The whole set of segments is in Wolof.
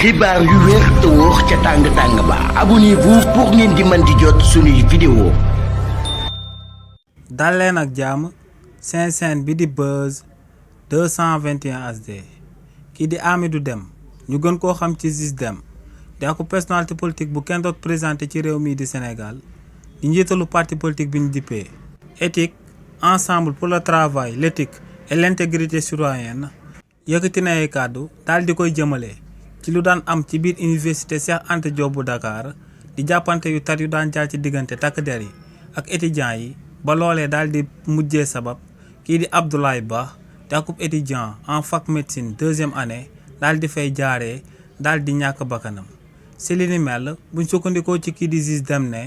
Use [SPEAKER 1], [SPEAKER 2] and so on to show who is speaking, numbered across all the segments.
[SPEAKER 1] xibaar yu wér te wóor ca tàng-tàng ba abonnez-vous pour ngeen di mën di jot suñuy vidéo.
[SPEAKER 2] dal leen ak jàmm seen chaîne bi di Buzz 221 HD kii di Amidou Dème ñu gën koo xam ci Ziz Dème di ak personnalité politique bu kenn doot présenté ci réew mii di Sénégal di njiitalu parti politique bi ñu dippee éthique ensemble pour le travail l'éthique et l'intégrité citoyenne yëkkati na ay kàddu daal di koy jëmale ci lu daan am ci biir université Cheikh Anta Diop bu Dakar di jàppante yu tar yu daan jaar ci diggante takk der yi ak étudiants yi ba loolee daal di mujjee sabab kii di Abdoulaye Ba di akub étudiant en fac médecine 2e année daal di fay jaaree daal di ñàkk bakkanam si li ni mel buñ sukkandikoo ci kii di Ziz Dème ne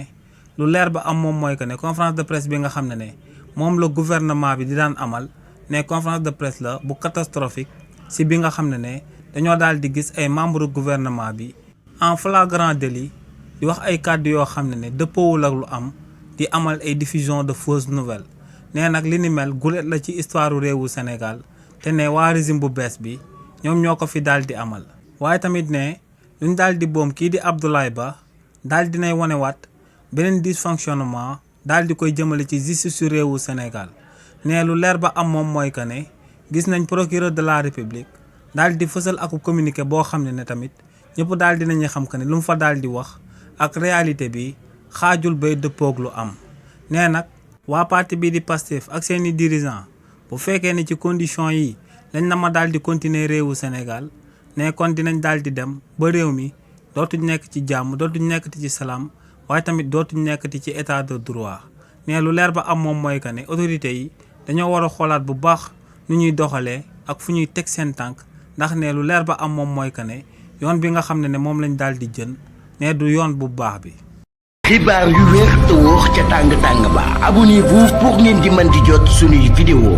[SPEAKER 2] lu leer ba am moom mooy que ne conférence de presse bi nga xam ne moom la gouvernement bi di daan amal ne conférence de presse la bu catastrophique si bi nga xam ne dañoo daal di gis ay membre gouvernement bi en flagrant délit di wax ay kàddu yoo xam ne dëppoowul ak lu am di amal ay diffusion de fausses nouvelles nee nag li ni mel gulet la ci histoire réewu Sénégal te ne waa régime bu bees bi ñoom ñoo ko fi daal di amal waaye tamit ne luñ daal di boom kii di Abdoulaye Ba daal dinay wanewaat beneen dysfonctionnement daal di koy jëmale ci justice su réewu Sénégal ne lu leer ba am moom mooy que ne gis nañ procureur de la République daal di fësal ak communiqué boo xam ne tamit ñëpp daal dinañu xam que ne lu mu fa daal di wax ak réalité bi xaajul bay dëppoog lu am nee nag waa parti bii di Pastef ak seeni dirigeant bu fekkee ne ci condition yi lañ na ma daal di continuer réewu Sénégal ne kon dinañ daal di dem ba réew mi dootuñ nekk ci jàmm dootuñ nekkati ci salaam waaye tamit dootuñ nekkati ci état de droit ne lu leer ba am moom mooy que ne autorités yi dañoo war a xoolaat bu baax nu ñuy doxalee ak fu ñuy teg seen tànk ndax ne lu leer ba am moom mooy que ne yoon bi nga xam ne moom lañ daal di jën ne du yoon bu baax bi.
[SPEAKER 1] xibaar yu wér te wóor ca tàng-tàng ba abonnez-vous pour ngeen di mën di jot suñuy vidéo.